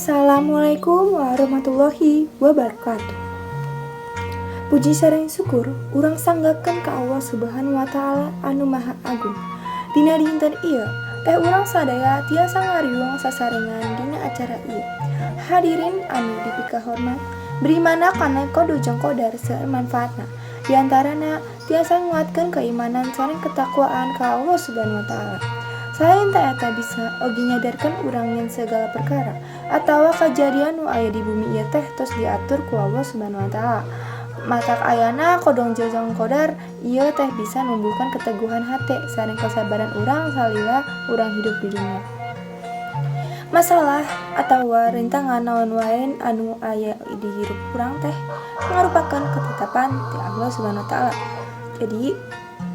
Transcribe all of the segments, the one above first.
Assalamualaikum warahmatullahi wabarakatuh. Puji sareng syukur urang sanggakeun ka Allah Subhanahu wa Ta'ala anu Maha Agung. Dina dinten ieu teh urang sadaya tiasa ngariung sasarengan dina acara ieu. Hadirin anu dipikahormat, berimanna kana qada jeung qadar seueur manfaatna. Di antarana tiasa nguatkeun keimanan sareng ketakwaan ka Allah Subhanahu wa Ta'ala. Selain ti eta, bisa oge nyadarkeun urang yen segala perkara atawa kajadian nu aya di bumi ieu teh tos diatur ku Allah Subhanahu wa Ta'ala. Matak ayana qada jeung qadar ieu teh bisa numbuhkan keteguhan hate sareng kesabaran urang salila urang hidup di dunia. Masalah atawa rintangan naon wae anu aya di hirup urang teh ngarupakeun ketetapan ti Allah Subhanahu wa Ta'ala. Jadi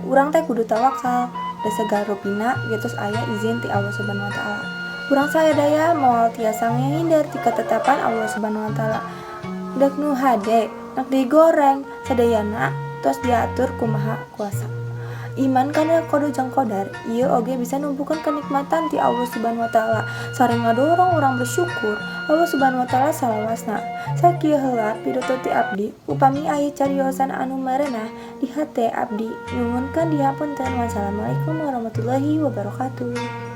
urang teh kudu tawakal, da sagala rupina ge tos aya izin ti Allah Subhanahu wa Ta'ala. Urang sadaya moal tiasa ngahindar ti ketetapan Allah Subhanahu wa Ta'ala. Dek nu hade, dek digoreng, sadayana tos diatur ku Maha Kuasa. Iman kana qada jeung qadar ieu oge bisa numbuhkeun kenikmatan ti Allah Subhanahu wa Ta'ala sareng ngadorong urang bersyukur Allah Subhanahu wa Ta'ala salawasna. Sakieu heula pidato ti abdi, upami aya cariosan anu merenah di hate, abdi nyuhunkeun dihapunten. Wassalamualaikum warahmatullahi wabarakatuh.